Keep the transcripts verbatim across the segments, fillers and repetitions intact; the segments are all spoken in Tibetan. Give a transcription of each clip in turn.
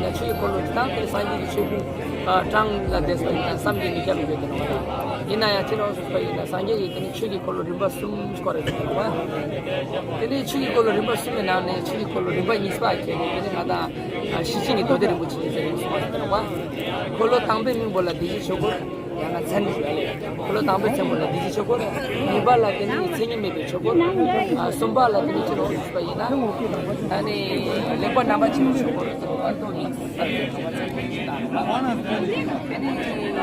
ཡང་ཆོས་ཀྱི་འཁོར་ལོ་དང་དེ་སངས་རྒྱས་ཀྱི་ཆོས་ཕུང་གྲངས་ལ་འདས་པ་ཡིན་ན་བསམ་གྱིས་མི་ཁྱབ་པ་ཡོད་དེ་ནོ། ཡིན་ན་ཡང་ཅི་རང་སོགས་པ་ཡིན་ན་སངས་རྒྱས་ཀྱིས་དེ་ནི་ཆོས་ཀྱི་འཁོར་ལོ་རིམ་པ་གསུམ་བསྐོར་རེ་དེ་ནོ། དེ་ནི་ཆོས་ཀྱི་འཁོར་ལོ་རིམ་པ་གསུམ་གྱི་ནང་ནས་ཆོས་ཀྱི་འཁོར་ལོ་རིམ་པ་གཉིས་པ་ཁྱེད་ནི་དེ་ནི་ང་དང་ཤེར་ཕྱིན་གྱི་མདོ་སྡེ་རིན་པོ་ཆེ་ཟེར་ཡིན་གསུངས་པ་དེ་ནོ། འཁོར་ལོ་དང་པོའི་མིང་པོ་ལ་བདེ་གཤེགས་ཆོས་འཁོར། ཡང་ན་མཚན་ཞུ་ཡ་ལས། འཁོར་ལོ་དང་པོའི་མཚན་པོ་ལ་བདེ་གཤེགས་ཆོས་འཁོར། གཉིས་པ་ལ་དེ་ནི་མཚན་ཉིད་མེད་པའི་ཆོས་འཁོར། ཨ་གསུམ་པ་ལ་དེ་ནི་ཅི་ལོ་ཞུས་པ་ཡིན་ན། ད་ནི་ལེགས་པར་རྣམ་པར་ཕྱེ་བའི་ཆོས་འཁོར་ཟེར་བ་ཏོ་ནི་ཨ་ཏི་ཚོ་བ་ཚན་པོ་ཞིག་དང་། དེ་ནི་མཚན་ཉིད་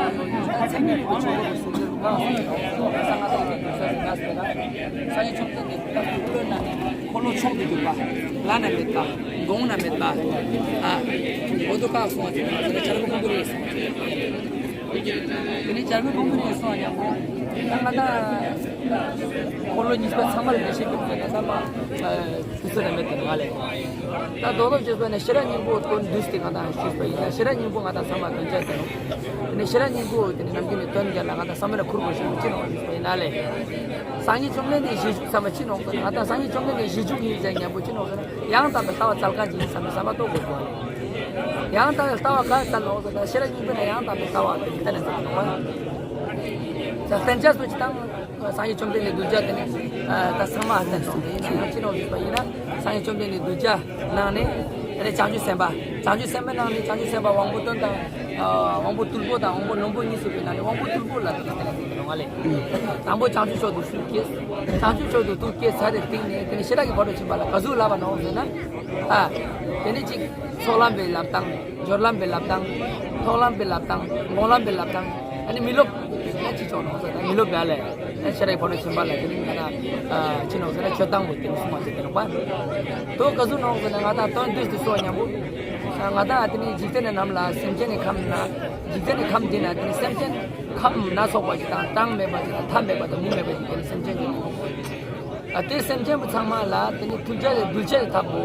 མེད་པའི་ཆོས་འཁོར་གསུམ་ཟེར་བ་ས་ང་ཏང་གི་དུས་ས་ཟིན་ན་ཟེར་ན། སངས་རྒྱས་བཅོམ་ལྡན་འདས་ཀྱི་ལྟ་བུ་ཀློད་ན་ནི་འཁོར་ལོ་མཆོག་ཏུ་གྱུར་པ། བླ་ན་མེད་པ། དགོངས་ན་མེད་པ། ཨ་འོ་དོ་ཀ་སོང་བ་ཟེར་ན་ཟེར་ན་བྱ་རྒོད་ཕུང་པོའི་རིགས་སོང་བ་ཟེར་ན། དེ་ནས་བྱ་རྒོད་ཕུང་པོའི་རིགས་སོང་ཡག་པོ། ད་ང་ད་འཁོར་ལོ་གཉིས་པ་ཚང་མ་ལ་འགྲེལ་བཤད་ཀྱི་ཚེ་ན་ཚང་མ་དུས་ཚོད་ལ་མེད་དེ་ང་ལས། ད་རྡོག་རྡོག་བརྗོད་པ་ནས་ཤེས་རབ་སྙིང་པོ་དོན་བསྡུས་ཏེ་ང་དང་ཞུས་པ་ཡིན་ན་ཤེས་རབ་སྙིང་པོ་ང་དང་ཚང་མ་དོན་བྱ་དེ་ནོ། དེ་ནས་ཤེས་རབ་སྙིང་པོ་དེ་ནས་ནམ་རྒྱུན་ནས་དོན་རྒྱ་ལ་ང་དང་བསམ་པ་ལ་ཁུར་དགོས་ཤེས་ཅི་ནོ་ཞུས་པ་ཡིན་ན་ལས། སངས་རྒྱས་བཅོམ་ལྡན་འདས་རྗེས་འཇུག་ཚང་མ་ཅི་ནོ་ཟེར་ན་ང་དང་སངས་རྒྱས་བཅོམ་ལྡན་འདས་རྗེས་འཇུག་ཡིན་ཟེར་མཁན་པོ་ཅི་ནོ་ཟེར་ན། ཡང་དག་པའི་ལྟ་བ་བཙལ་མཁན་ཅིག་ཡིན་བསམ་པའི་བསམ་པ་རྟོགས་དགོས་པ་རེད། ཡང་དག་པའི་ལྟ་བ་ག་རེ་བཙལ་ནོ་ཟེར་ན་ཤེས་རབ་སྙིང་པོ་ནས་ཡང་དག་པའི་ལྟ་བ་དེ་གཏན་ནས་བཙལ་དགོས་པ། ད་བསྟན་བྱ་སོགས་ཀྱི་སྟེང་སངས་རྒྱས་བཅོམ་ལྡན་འདས་གདུལ་བྱ་དེ་ནས་ད་ཚང་མ་བསྟན་སོང་དེ་ཡིན་ན་ཅི་ནོ་ཞུས་པ་ཡིན་ན་སངས་རྒྱས་བཅོམ་ལྡན་འདས་གདུལ་བྱ་ནང་ནས་དེ་ནས་བྱང་ཆུབ་སེམས་དཔའ། བྱང་ཆུབ་སེམས་དཔའ་ནང་ནས་བྱང་ཆུབ་སེམས་དཔའ་དབང་པོ་སྟོན་དང་། དབང་པོ་རྟུལ་པོ་དང་དབང་པོ་རྣོན་པོ་གཉིས་སུ་བའི་ནང་ནས་དབང་པོ་རྟུལ་པོ་ལ་དེ་ནས་དེ་ནས་དེ་ནོ་ལས། དང་པོ་བྱང་ཆུབ་མཆོག་ཏུ་ཐུགས་བསྐྱེད། བྱང་ཆུབ་མཆོག་ཏུ་ཐུགས་བསྐྱེད་ཚར་རེ་སྟེང་ནས་དེ་ནས་ཤེས་རབ་ཀྱི་ཕ་རོལ་ཕྱིན་པ་ལ་ག་ཟུག་ལབ་པ་ནོ་ཟེར་ན། ཨ། དེ་ནས་གཅིག་ཚོགས་ལམ་པའི་ལབ་སྟངས། སྦྱོར་ལམ་པའི་ལབ་སྟངས། མཐོང་ལམ་པའི་ལབ་སྟངས། སྒོམ་ལམ་པའི་ལབ་སྟངས། ཨ་ནི་མི་སློབ་ན་ཅི་ཆོག་ནོ་ཟེར་ན་མི་སློབ་ཡ་ལས། ཤེས་རབ་ཀྱི་ཕ་རོལ་ཕྱིན་པ་ལ་དེ་ནི་ང་དང་ཅི་ནོ་ཟེར་ན་ཆོས་སྟངས་པོ་དེ་ནི་གསུང་བ་ཟེར་དེ་ནོ་པ། དོ་ག་ཟུག་ནོ་ཟེར་ན་ང་དང་དོན་བསྡུས་ཏེ་གསུང་བ་མཉམ་པོ། ང་དང་དེ་ནི་འཇིག་རྟེན་ནི་ནམ་ལ་སེམས་ཅན་ནི་ཁམས་ན། འཇིག་རྟེན་ནི་ཁམས་འདི་ན་དེ་ནི་སེམས་ཅན་ཁམས་སྣ་ཚོགས་པ་ཞིག་དང་གྲངས་མེད་པ་ཞིག་དང་མཐའ་མེད་པ་དང་མུ་མེད་པ་ཞིག་དེ་ནི་སེམས་ཅན་ཡོད། ཨ་དེ་སེམས་ཅན་པོ་ཚང་མ་ལ་དེ་ནི་ཐུགས་རྗེ་གདུལ་བྱའི་ཐབས་པོ་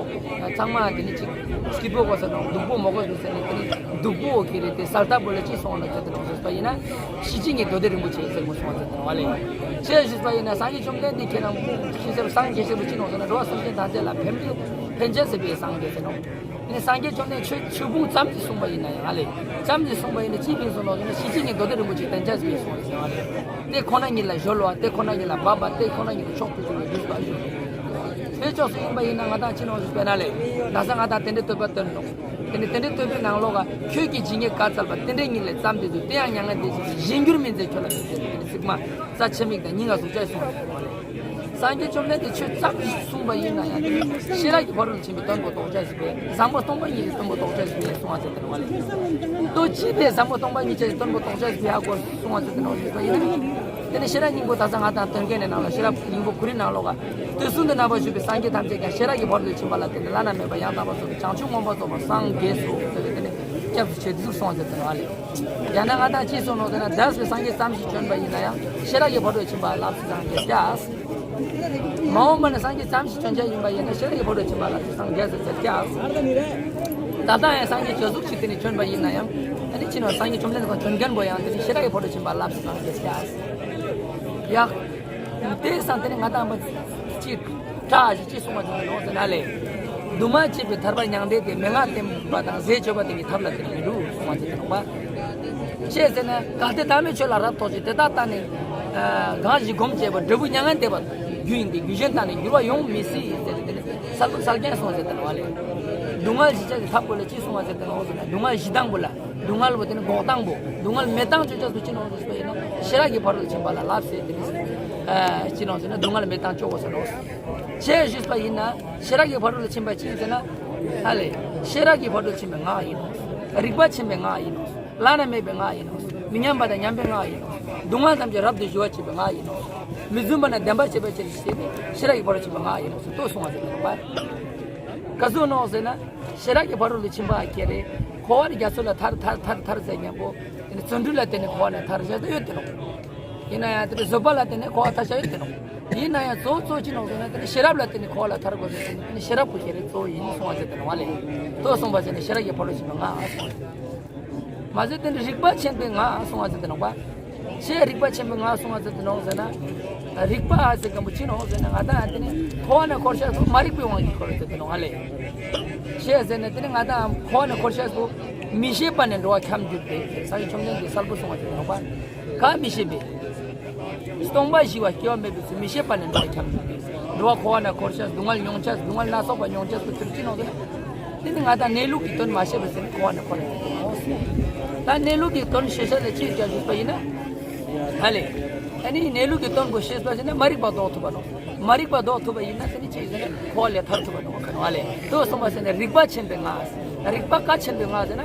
ཚང་མ་དེ་ནི་གཅིག་སྐྱིད་པོ་དགོས་ས་ནོ་སྡུག་པོ་མ་དགོས་ས་ནི་དེ་ནི་སྡུག་པོ་ཁེ་རེ་དེ་སལ་ཐབས་པོ་ལ་ཅི་སོང་ལ་ཁྱོད་དེ་ནོ་ཟེར་བ་ཡིན་ན་ཤེར་ཕྱིན་གྱི་མདོ་སྡེ་རིན་པོ་ཆེ་ཟེར་མོ་སོང་བ་ཟེར་དང་བ་ལས། ཅེས་ཞུས་པ་ཡིན་ན་སངས་རྒྱས་བཅོམ་ལྡན་འདས་ཁྱེད་རང་ཤེས་བྱ་སངས་རྒྱས་ཞེས་པ་ཅི་ནོ་ཟེར་ན་འགྲོ་བ་སེམས་ཅན་ཐམས་ཅད་ལ་ཕན་ཕན་ཕྱིར་ཟེར་བའི་སངས་རྒྱས་ཟེར་ནོ། ནི་སངས་རྒྱས་བཅོམ་ལྡན་ཆོས་ཆོས་ཕུང་ཙམ་གྱིས་གསུངས་པ་ཡིན་ན་ཡང་ཨ་ལས། ཙམ་གྱིས་གསུངས་པ་ཡིན་ན་ཅི་ཕན་སོང་ལོ་ཟེར་ན་ཤེར་ཕྱིན་གྱི་མདོ་སྡེ་རིན་པོ་ཆེ་བསྟན་བྱ་ཟེར་གསུངས་ཟེར་བ་རེད། དེ་ཁོ་ན་ཉིད་ལ་གཞོལ་བ་དེ་ཁོ་ན་ཉིད་ལ་འབབ་པ་དེ་ཁོ་ན་ཉིད་ལ་མཆོག་ཏུ་གྱུར་པའི་བསྡུས་པ་ཞུ། དེ་ཕྱོགས་སུ་ཡིན་པ་ཡིན་ན་ང་དང་ཅི་ནོ་ཞུས་པས་ན་ལས། ད་ས་ང་དང་རྟེན་འབྲེལ་བསྟོད་པ་སྟོན་ནོ། དེ་ནི་རྟེན་འབྲེལ་བསྟོད་པའི་ནང་ལོགས་ཀ་ཁྱོད་ཀྱིས་ཇི་སྙེད་བཀའ་སྩལ་པ་དེ་འདྲའི་ཉིད་ལས་ཙམ་དུ་དེ་ཡང་མྱ་ངན་འདས་ཞེས་གཞན་འགྱུར་མིན་མཛད་ཁྱོད་ལ་མི་ཟེར་དེ་ནི་ཚིག་མ། རྩ་ཆེ་མིག་དང་སྙིང་ག་ཟུག་ཅག་གསུངས་པ་རེད། སངས་རྒྱས་བཅོམ་ལྡན་འདས་ཆོས་ཙམ་ཞིག་གསུངས་པ་ཡིན་ན་ཡང་དེ་ཤེས་རབ་ཀྱི་ཕ་རོལ་ཏུ་ཕྱིན་པའི་དོན་པོ་རྟོགས་བྱ་ཞིག་པས་བཟང་པོ་སྟོང་པ་ཉིད་ཀྱི་དོན་པོ་རྟོགས་བྱ་ཞིག་པས་གསུང་བ་ཟེར་དེ་ནོ་བ་ལས། ལྟོ་ཅི་སྟེ་བཟང་པོ་སྟོང་པ་ཉིད་ཀྱི་དོན་པོ་རྟོགས་བྱ་ཞིག་པའི་ཧ་གོ་གསུང་བ་ཟེར་དེ་ནོ་ཞུས་པ་ཡིན་ན། དེ་ནི་ཤེས་རབ་སྙིང་པོ་ད་ས་ང་དང་དོན་རྒྱན་ནས་ནང་ལ་ཤེས་རབ་སྙིང་པོ་ཁོ་རའི་ནང་ལོགས་ཀ་དུས་གསུམ་དུ་རྣམ་པར་བཞུགས་པའི་སངས་རྒྱས་ཐམས་ཅད་ཀྱང་ཤེས་རབ་ཀྱི་ཕ་རོལ་ཏུ་ཕྱིན་པ་ལ་བརྟེན་ནས་བླ་ན་མེད་པ་ཡང་དག་པར་རྫོགས་པའི་བྱང་ཆུབ་མངོན་པར་རྫོགས་པར་སངས་རྒྱས་སོ་ཟེར་བའི་དེ་ནི་སྐྱབས་སུ་མཆི་དེ་ཟུག་གསུང་བ་ཟེར་དེ་ནོ་བ་ལས། ཡང་ན་ང་དང་ཅི་གསུངས་ནོ་ཟེར་ན་འདས་པའི་སངས་རྒྱས་ཙམ་ཞིག་བྱོན་པ་ཡིན་ན་ཡང་ཤེས་རབ་ཀྱི་ཕ་རོལ་ཕྱིན་པ་ལ་ལབ་སུ་སངས་རྒྱས་ཀྱག། མ་འོངས་པ་ན་སངས་རྒྱས་ཙམ་ཞིག་བྱོན་བྱ་ཡིན་པ་ཡིན་ན་ཤེས་རབ་ཀྱི་ཕ་རོལ་ཕྱིན་པ་ལ་ལབ་སུ་སངས་རྒྱས་ཟེར་ཟེར་ཀྱག། ད་ལྟ་ཡང་སངས་རྒྱས་ཇོ་གཟུགས་ཤིག་དེ་ནི་བྱོན་པ་ཡིན་ན་ཡང་ཨ་ནི་ཕྱི་ནང་སངས་རྒྱས་བཅོམ་ལྡན་འདས་ཁོང་བྱོན་མཁན་པོ་ཡང་དེ་ནི་ཤེས་རབ་ཀྱི་ཕ་རོལ་ཕྱིན་པ་ལ་ལབ་སུ་སངས་རྒྱས་ཀྱག། ཡ། དེ་སང་དེ་ནི་ང་དང་པ་ཅིག་བཀྲ་ཞིག་ཅི་གསུང་བ་ཅིག་ཡོང་ཟེར་ན་ལས། སྡུག་བསྔལ་བྱེད་པའི་ཐར་པར་མྱང་འདས་ཏེ། མན་ངག་བསྟན་པ་དང་ཟས་སྤྱོད་པ་དེ་གཉིས་ཐབས་ལ་བརྟེན་མི་འགྲུབ་གསུང་བ་ཅིག་ཡོང་བ། ཅི་ཟེར་ན་གལ་ཏེ་བདག་མེད་ཆོས་ལ་རབ་རྟོག་ཅིང་། དེ་ལྟར་བརྟགས་ནས་གང་ཞིག་སྒོམ་བྱེད་པ། འབྲས་བུ་མྱ་ངན་འདས་པ་རྒྱུ་ཡིན་ཏེ། རྒྱུ་གཞན་དག་ནི་འགྱུར་བ་ཡོང་མི་སྲིད་ཟེར་ཏེ་དེ་ནི་སལ་བུ་སལ་རྐྱེན་གསུང་ཟེར་དེ་ནོ་བ་ལས། སྡུག་བསྔལ་ཞི་བྱ་གི་ཐབས་བཀོད་ལ་ཅི་གསུང་བ་ཟེར་དེ་ནོ་ཟེར་ན་སྡུག་བསྔལ་ཞི་སྟངས་པོ་ལ། སྡུག་བསྔལ་བོ་དེ་ནི་འགོག་སྟངས་པོ། སྡུག་བསྔལ་མེད་སྟངས་ཆོས་ཅན་སུ་ཅི་ནོ་ཟེར་བ་ཡིན་ན་ཤེས་རབ་ཀྱི་ཕ་རོལ་ཏུ་ཕྱིན་པ་ལ་ལབ་ཟེར་དེ་ནི། ཨ་ཅི་ནོ་ཟེར་ན་སྡུག་བསྔལ་མེད་སྟངས་ཆོས་གོ་ས་ནོ། ཅེས་ཞུས་པ་ཡིན་ན་ཤེས་རབ་ཀྱི་ཕ་རོལ་ཏུ་ཕྱིན་པ་ཅི་ཡིན་ཟེར་ན། ཨ་ལས། ཤེས་རབ་ཀྱི་ཕ་རོལ་ཏུ་ཕྱིན་པའི་ངག་ཡིན་ནོ། རིག་པ་ཆེན་པོའི་ངག་ཡིན་ནོ། བླ་ན་མེད་པའི་ངག་ཡིན་ནོ། མི་མཉམ་པ་དང་མཉམ་པའི་ངག་ཡིན་ནོ། སྡུག་བསྔལ་ཐམས་ཅད་རབ་ཏུ་ཞི་བར་བྱེད་པའི་ངག་ཡིན་ནོ། མི་བརྫུན་པ་ན་བདེན་པར་བྱེད་པའི་ཕྱིར་ཞེས་ནི་ཤེས་རབ་ཀྱི་ཕ་རོལ་ཏུ་ཕྱིན་པའི་ངག་ཡིན་ནོ་ཟེར་ཏོ་གསུང་བ་ཟེར་ནོ་བ། ག་ཟུག་ནོ་ཟེར་ན། ཤེས་རབ་ཀྱི་ཕ་རོལ་ཏུ་ཕྱིན་པ་ཁྱེད་རེད། འཁོར་བ་རྒྱ་མཚོ་ལ་ཐར་ཐར་ཐར་ཐར་ཟེར་མཁན་པོ། དེ་ནི་བརྩོན་འགྲུས་ལ་བརྟེན་ནས་འཁོར་བ་ནས་ཐར་བྱ་ཡོད་དེ་ནོ། ཡིན་ན་ཡང་དེ་ནི་བཟོད་པ་ལ་བརྟེན་ནས་འཁོར་བ་ཐར་བྱ་ཡོད་དེ་ནོ། ཡིན་ན་ཡང་གཙོ་བོ་གཙོ་ཅི་ནོ་ཟེར་ན་དེ་ནི་ཤེས་རབ་ལ་བརྟེན་ནས་འཁོར་བ་ལ་ཐར་དགོས་ཟེར་ནས་དེ་ནི་ཤེས་རབ་ཀྱི་ཤེས་རབ་གཙོ་བོ་ཡིན་གསུང་བ་ཟེར་དེ་ནོ་བ་ལས། ལྟོས་གསུངས་པ་ཟེར་ནས་ཤེས་རབ་ཀྱི་ཕ་རོལ་ཕྱིན་པའི་ངག་གསུངས་པ་ཟེར། མ་ཟད་དེ་ནི་རིག་པ་ཆེན་པོའི་ངག་གསུང་བ་ཟེར་དེ་ནོ་བ། ཞེས་རིག་པ་ཆེན་པོའི་ངག་གསུང་བ་ཟེར་དུ་ནོག་ཟེར་ན། རིག་པ་ཟེར་མཁན་པོ་ཅི་ནོག་ཟེར་ན། ང་དང་དེ་ནི་འཁོར་བ་ན་འཁོར་ཤེས་པོ་མ་རིག་པའི་དབང་གིས་འཁོར་ཟེར་དུ་ནོག་ཨ་ལེ། ཞེས་ཟེར་ན་དེ་ནི་ང་དང་འཁོར་བ་ན་འཁོར་ཤེས་པོ་མི་ཤེས་པ་ནས་འགྲོ་བ་འཁྱམས་གྱུར་ཏེ། སངས་རྒྱས་བཅོམ་ལྡན་འདས་གསལ་པོ་གསུང་བ་ཟེར་དུ་ནོག་པ། ག་མི་ཤེས་པས། སྟོང་པ་ཞི་བ་སྐྱེ་བ་མེད་པའི་ཚུལ་མི་ཤེས་པ་ནས་འགྲོ་བ་འཁྱམས་གྱུར་ཏེ། འགྲོ་བ་འཁོར་བ་ན་འཁོར་ཤེས། སྡུག་བསྔལ་མྱོང་ཤེས། སྡུག་བསྔལ་སྣ་ཚོགས་པ་མྱོང་ཤེས་པོ་ཚུལ་ཅི་ནོག་ཟེར་ན། དེ་ནི་ང་དང་གནས་ལུགས་ཀྱི་དོན་མ་ཤེས་པ་ཟེར་ནི་འཁོར་བ་ན་འཁོར་བ་ཟེར་དུ་ནོག་ཟེར། ད་གནས་ལུགས་ཀྱི་དོན་ཤེས་ཤེས་ལ་ཅི་ཡོད་ཀྱང་ཞུས་པ་ཡིན་ན། ཨ་ལེ། ཨ་ནི་གནས་ལུགས་ཀྱི་དོན་པོ་ཤེས་པ་ཟེར་ན་མ་རིག་པ་ལྡོག་ཐུབ་པ་ནོག་མ་རིག་པ་ལྡོག་ཐུབ་པ་ཡིན་ན་དེ་ནི་ཅི་ཟེར་ན་འཁོར་བ་ལས་ཐར་ཐུབ་པ་ནོག་ག་ནོག་ཨ་ལེ། དོ་གསུངས་པ་ཟེར་ན་རིག་པ་ཆེན་པོའི་ངག་ཟེར། རིག་པ་ག་ཆེན་པོའི་ངག་ཟེར་ན།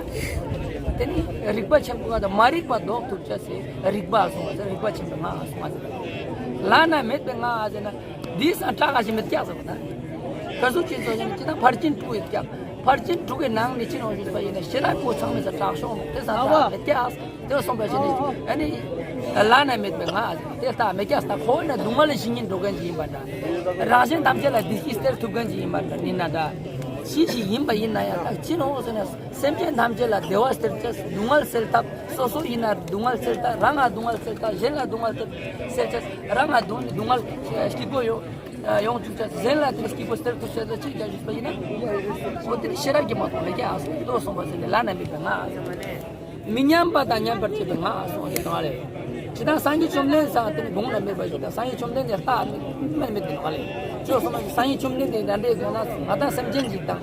དེ་ནི་རིག་པ་ཆེན་པོའི་ངག་དང་མ་རིག་པ་ལྡོག་ཐུབ་ཅེས་ཟེར་རིག་པ་གསུངས་པ་ཟེར། རིག་པ་ཆེན་པོའི་ངག་གསུངས་པ་ཟེར། བླ་ན་མེད་པའི་ངག་ཟེར་ན། འདི་སང་དྲག་ག་ཞིག་མེད་ཀྱག་ཟེར་བ་དང་། ག་ཟུག་ཅིག་ཚོ་ཡང་ཅི་ད་ཕར་ཕྱིན་དྲུག་ཡོད་ཀྱག་ཕར་ཕྱིན་དྲུག་གི་ནང་ནས་ཅི་ནོག་ཞུས་པ་ཡིན་ན་ཤེས་རབ་པོ་ཚང་མས་ས་དྲག་ཤོག་ནོག་དེ་སང་དྲག་མེད་ཀྱག་དེ་གསུངས་པ་ཞིག་ནི་ཨ་ནི་བླ་ན་མེད་པའི་ངག་དེ་ལྟ་མེད་ཀྱག་ད་ཁོ་ན་སྡུག་བསྔལ་ལ་ཞི་ཉིན་འགྲོ་མཁན་ཅིག་ཡིན་པ་འདྲ། རང་གཞན་ཐམས་ཅད་ལ་བདེ་སྐྱིད་སྟེར་ཐུབ་མཁན་ཅིག་ཡིན་པ་འདྲ་ནི་ན་འདྲ། ཅི་ཞིག་ཡིན་པ་ཡིན་ན་ཡང་ད་ཅི་ནོག་ཟེར་ན། སེམས་ཅན་ཐམས་ཅད་ལ་བདེ་བ་སྟེར་ཅེས། སྡུག་བསྔལ་སེལ་ཐབས། སོ་སོ་ཡིན་ན་སྡུག་བསྔལ་སེལ་ཐབས། རང་ང་སྡུག་བསྔལ་སེལ་ཐབས། གཞན་ལ་སྡུག་བསྔལ་སེལ་ཅེས། རང་ང་སྡུག་སྡུག་བསྔལ་སྐྱིད་པོ་ཡོང་ཡོང་ཐུབ་ཅེས། གཞན་ལ་དེ་སྐྱིད་པོ་སྟེར་ཐུབ་ཅེས་ཅིག་ཀྱང་ཞུས་པ་ཡིན་ན། འོ་དེ་ནི་ཤེས་རབ་ཀྱིས་མ་གཏོགས་མེད་ཀྱག་ཟེར་དོ་གསུངས་པ་ཟེར་ནས་བླ་ན་མེད་པའི་ངག་ཟེར་བ་ནས། མི་མཉམ་པ་དང་མཉམ་པར་བྱེད་པའི་ངག་གསུངས་ཏེ་གསུངས་པ་རེད། ཇི་ལྟར་སངས་རྒྱས་བཅོམ་ལྡན་འདས་དེ་ནི་དགོངས་ལ་མེད་པ་ཞིག་དང་། སངས་རྒྱས་བཅོམ་ལྡན་འདས་ལྟ་མེད་མེད་མེད་དེ་ནོག་ལེ། ཅོ་སོང་ན་སངས་རྒྱས་བཅོམ་ལྡན་འདས་འདྲ་འདྲའི་དགོངས་ན་ང་དང་སེམས་ཅན་ཞིག་དང་།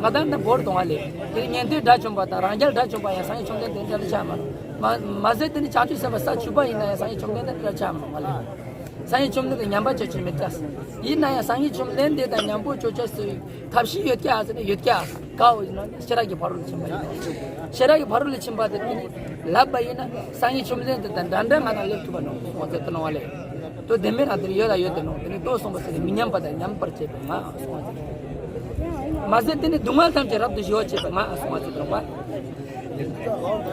ང་དང་ད་བོར་དོང་བ་ལེ། དེ་ཉན་ཐོས་དགྲ་བཅོམ་པ་དང་རང་རྒྱལ་དགྲ་བཅོམ་པ་ཡང་སངས་རྒྱས་བཅོམ་ལྡན་འདས་འདྲ་ལ་ཆགས་མ་ནོག་མ་མ་ཟད་དེ་ནི་བྱང་ཆུབ་སེམས་དཔའ་ས་བཅུ་པ་ཡིན་ན་ཡང་སངས་རྒྱས་བཅོམ་ལྡན་འདས་འདྲ་ཆགས་མ་ནོག་ལེ། སངས་རྒྱས་བཅོམ་ལྡན་འདས་ཉམས་པ་ཅི་ཅི་མེད་ཀྱག་ཡིན་ན་ཡང་སངས་རྒྱས་བཅོམ་ལྡན་འདས་དང་མཉམ་པོ་ཅོ་ཅེས་སུ་ཐབས་ཤེས་ཡོད་ཀྱག་ཟེར་ན་ཡོད་ཀྱག་ག་འོ་ཡིན་ན་ཤེས་རབ་ཀྱི་ཕ་རོལ་ཏུ་ཕྱིན་པ་ཡིན་ནོག་ཤེས་རབ་ཀྱི་ཕ་རོལ་ཏུ་ཕྱིན་པ་དེ་དེ་ནི་ལབ་པ་ཡིན་ན་སངས་རྒྱས་བཅོམ་ལྡན་འདས་དང་འདྲ་འདྲ་ང་དང་སླེབས་ཐུབ་པ་ནོག་གསུངས་པ་ཟེར་དུ་ནོག་བ་ལེ། དོ་བདེན་པའི་ནང་དེ་ནི་ཡོད་ལ་ཡོད་དེ་ནོག་དེ་ནི་དོ་གསུངས་པ་ཟེར་ནས་མི་མཉམ་པ་དང་མཉམ་པར་བྱེད་པའི་ངག་གསུངས་པ་ཟེར། མ་ཟད་དེ་ནི་སྡུག་བསྔལ་ཐམས་ཅད་རབ་ཏུ་ཞི་བར་བྱེད་པའི་ངག་གསུངས་པ་ཟེར་དུ་ནོག་བ།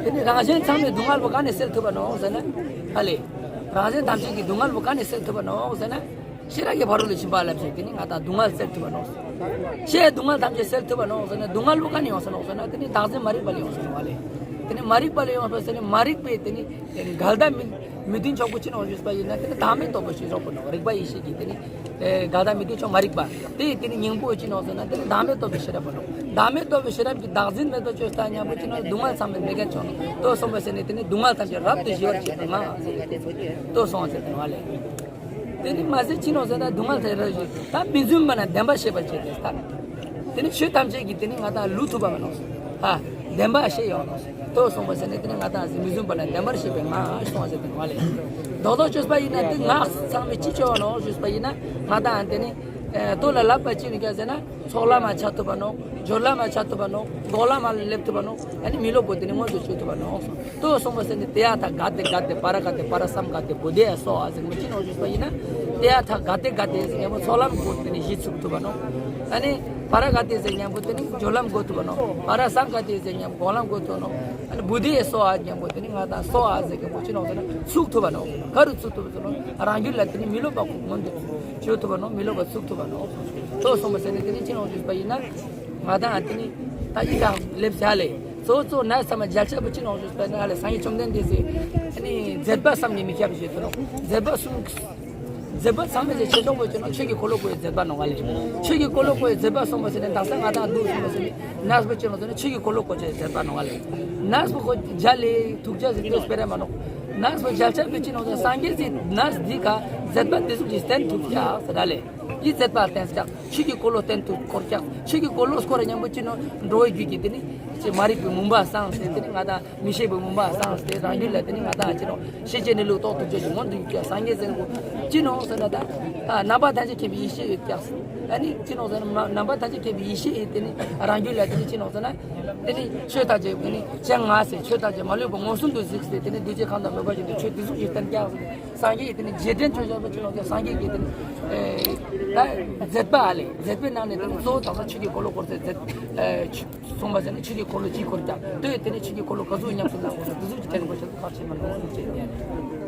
དེ་ནི་རང་གཞན་ཚང་མའི་སྡུག་བསྔལ་པོ་ག་ནས་སེལ་ཐུབ་པ་ནོག་ཟེར་ན། ཨ་ལེ། རང་གཞན་ཐམས་ཅད་ཀྱི་སྡུག་བསྔལ་པོ་ག་ནས་སེལ་ཐུབ་པ་ནོག་ཟེར་ན། ཤེས་རབ་ཀྱི་ཕ་རོལ་ཏུ་ཕྱིན་པ་ལབ་ཞིག་དེ་ནི་ང་དང་སྡུག་བསྔལ་སེལ་ཐུབ་པ་ནོག་ཅི་སྡུག་བསྔལ་ཐམས་ཅད་སེལ་ཐུབ་པ་ནོག་ཟེར་ན། སྡུག་བསྔལ་པོ་ག་ནས་ཡོང་ས་ནོག་ཟེར་ན། དེ་ནི་བདག་འཛིན་མ་རིག་པ་ལས་ཡོང་ས་ནོག་བ་ལེ། དེ་ནི་མ་རིག་པ་ལས་ཡོང་བ་ཟེར་ནི་མ་རིག་པས་དེ་ནི་འགལ་ཟླ་མི་མི་མཐུན་ཕྱོགས་པོ་ཅི་ནོག་ཞུས་པ་ཡིན་ན། དེ་ནི་བདག་མེད་རྟོགས་པའི་ཤེས་རབ་པོ་ནོག་རིག་པ་ཡེ་ཤེས་ཀྱི་དེ་ནི་འགལ་ཟླ་མི་མཐུན་ཕྱོགས་མ་རིག་པ། དེ་ཡི་དེ་ནི་སྙིང་པོ་ཅི་ནོག་ཟེར་ན། དེ་ནི་བདག་མེད་རྟོགས་པའི་ཤེས་རབ་པོ་ནོག་བདག་མེད་རྟོགས་པའི་ཤེས་རབ་ཀྱི་བདག་འཛིན་མེད་པ་ཅོས་ལྟ་མཉམ་པོ་ཅི་ནོག་སྡུག་བསྔལ་ཚང་མས་མེད་མཁན་ཆོག་ནོག་དོ་གསུངས་པ་ཟེར་ནས་དེ་ནི་སྡུག་བསྔལ་ཐམས་ཅད་རབ་ཏུ་ཞི་བར་བྱེད་པའི་ངག་ཟེར་ཏེ་དོ་གསུངས་ཟེར་ནོག་བ་ལེ། དེ་ནི་མ་ཟད་ཅི་ནོག་ཟེར་ན་སྡུག་བསྔལ་དེ་ར་ཞིག་ད་མི་བརྫུན་པ་ན་བདེན་པ་ཤེས་པར་བྱེད་དེ་ལྟར། དེ་ནི་ཆོས་ཐམས་ཅད་ཀྱི་དེ་ནི་ང་དང་ལུས་ཐུབ་པ་མ་ནོག་ཧ། བདེན་པ་ཤེས་ཡོང་ནོག་དོ་གསུངས་པ་ཟེར་ནས་དེ་ནི་ང་དང་མི་བརྫུན་པ་ན་བདེན་པར་ཤེས་པའི་ངག་གསུངས་ཟེར་དེ་ནོག་བ་ལེ། རྡོག་རྡོག་བཅོས་པ་ཡིན་ན་དེ་ངག་ཚང་མས་ཅི་བཅོས་པ་ནོག་ཞུས་པ་ཡིན་ན། ང་དང་དེ་ནི་ལྟོ་ལ་ལབ་པ་ཅི་ནི་ཀྱང་ཟེར་ན། ཚོགས་ལམ་མ་ཆ་ཐུབ་པ་ནོག་སྦྱོར་ལམ་མ་ཆ་ཐུབ་པ་ནོག་འགོག་ལམ་མ་སླེབས་ཐུབ་པ་ནོག་ཨ་ནི་མི་སློབ་པོ་དེ་ནི་མངོན་དུ་བྱེད་ཐུབ་པ་ནོག་གསུངས། དོ་གསུངས་པ་ཟེར་ནས་ཏདྱ་ཐཱ་ག་ཏེ་ག་ཏེ་པ་ར་ག་ཏེ་པ་ར་སཾ་ག་ཏེ་བོ་དྷི་ཡ་སྭཱ་ཧཱ་ཟེར་མོ་ཅི་ནོག་ཞུས་པ་ཡིན་ན། ཏདྱ་ཐཱ་ག་ཏེ་ག་ཏེ་ཟེར་ཉམ་པོ་ཚོགས་ལམ་སྒོ་དེ་ནི་གཞི་ཚུགས་ཐུབ་པ་ནོག་ཨ་ནི་པ་ར་ག་ཏེ་ཟེར་ཉམ་པོ་དེ་ནི་སྦྱོར་ལམ་སྒོ་ཐུབ་པ་ནོག་པ་ར་སཾ་ག་ཏེ་ཟེར་ཉམ་པོ་འགོག་ལམ་སྒོ་ཐུབ་ནོག་ཨ་ནི་བོ་དྷི་ཡ་སྭཱ་ཧཱ་ཉམ་པོ་དེ་ནི་ང་དང་སྭཱ་ཧཱ་ཟེར་མཁན་པོ་ཅི་ནོག་ཟེར་ན་ཚུགས་ཐུབ་པ་ནོག་ག་རུ་ཚུགས་ཐུབ་པ་ཟེར་ན་རང་རྒྱུད་ལ་དེ་ནི་མི་སློབ་པ་ཁོ་མངོན་དུ་བྱེད་ཐུབ་པ་ནོག་མི་སློབ་པ་ཚུགས་ཐུབ་པ་ནོག་དོ་གསུངས་པ་ཟེར་ནས་དེ་ནི་ཅི་ནོག་ཞུས་པ་ཡིན་ན། ང་དང་དེ་ནི་ད་ཡི་དྭགས་ལེབ་ཟ་ལེ། གཙོ་བོ་གཙོ་ན་ཚང་མ་མཇལ་ཆ་པོ་ཅི་ནོག་ཞུས་པ་ན་ལེ། སངས་རྒྱས་བཅོམ་ལྡན་འདས་སི་ཨ་ནི་མཛད་པ་བསམ་གྱིས་མི་ཁྱབ་ཞིག་ཡོད་དོ། མཛད་པ་གསུམ། མཛད་པ་ཚང་མ་ཟེར་ཆེ་ཆུང་པོ་ཅི་ནོག་ཆོས་ཀྱི་འཁོར་ལོ་བསྐོར་བའི་མཛད་པ་ནོག་ལེ། ཆོས་ཀྱི་འཁོར་ལོ་བསྐོར་བའི་མཛད་པ་གསུངས་པ་ཟེར་ནས་དག་ས་ང་དང་འདུག་གསུངས་པ་ཟེར་ནས་ན་ཚང་མ་ཅི་ནོག་ཟེར་ན་ཆོས་ཀྱི་འཁོར་ལོ་བསྐོར་བའི་མཛད་པ་ནོག་ལེ། ན་ཚང་མ་ཁོ་མཇལ་ལེ་ཐུགས་རྗེ་ཟེར་དེ་སྤེ་ར་མ་ནོག་ན་ཚང་མ་མཇལ་ཆ་པོ་ཅི་ནོག་ཟེར་སངས་རྒྱས་སི་ན་འདི་ག་མཛད་པ་འདི་ཟུག་ཅིག་བསྟན་ཐུབ་ཀྱག་ཟེར་ར་ལེ། ཡི་མཛད་པ་བསྟན་ཀྱག་ཆོས་ཀྱི་འཁོར་ལོ་བསྟན་དུ་བསྐོར་ཀྱག་ཆོས་ཀྱི་འཁོར་ལོ་བསྐོར་ར་ཉམ་པོ་ཅི་ནོག་འགྲོ་བའི་རྒྱུད་ཀྱི་དེ་ནི་ཅི་མ་རིག་པའི་མུན་པ་སངས་ཏེ་དེ་ནི་ང་དང་མི་ཤེས་པའི་མུན་པ་སངས་ཏེ་རང་རྒྱུད་ལ་དེ་ནི་ང་དང་ཅི་ནོག་ཤེས་བྱའི་གནས་ལུགས་རྟོགས་ཐུབ་ཅེས་ཀྱི་མངོན་དུ་ཡོད་ཀྱག་སངས་རྒྱས་ཟེར་ནོག་པོ་ཅི་ནོག་ཟེར་ན་ད་རྣམ་པ་ཐམས་ཅད་མཁྱེན་པའི་ཡེ་ཤེས་ཡོད་ཀྱག་ཨ་ནི་ཅི་ནོག་ཟེར་ན་རྣམ་པ་ཐམས་ཅད་མཁྱེན་པའི་ཡེ་ཤེས་ཡོད་དེ་ནི་རང་རྒྱུད་ལ་དེ་ནི་ཅི་ནོག་ཟེར་ན་དེ་ནི་ཆོས་ཐམས་ཅད་དེ་ནི་སྤྱན་ལྔ་ཟེར་ཆོས་ཐམས་ཅད་མ་ལུས་པ་མངོན་སུམ་དུ་གཟིགས་ཏེ་དེ་ནི་འདུས་བྱས་ཁམས་དང་མོས་པ་ཅན་དུ་ཆོས་དེ་ཟུག་ཅིག་བསྟན་ཀྱག་སངས་རྒྱས་ཀྱི་དེ་ནི་རྗེས་དྲན་ཆོས་བྱ་བ་ཅི་ནོག་ཟེར་སངས་རྒྱས་ཀྱི་དེ་ནི་ཨེ་ད་མཛད་པ་ཨ་ལེ། མཛད་པའི་ནང་ནས་དེ་ནི་གཙོ་བོ་དག་ས་ཆོས་ཀྱི་འཁོར་ལོ་བསྐོར་ཟེར་མཛད་ཨེ་གསུངས་པ་ཟེར་ནི་ཆོས་ཀྱི་འཁོར་ལོ་ཅིག་བསྐོར་ཀྱག་དེ་དེ་ནི་ཆོས་ཀྱི་འཁོར་ལོ་ག་ཟུག་ཉམས་སུ་བླང་དགོས་ཟེར་དེ་ཟུག་ཅིག་དྲན་དགོས་ཤེས་ཁག་ཆེ་མ་ནོག་ཟེར་ནས།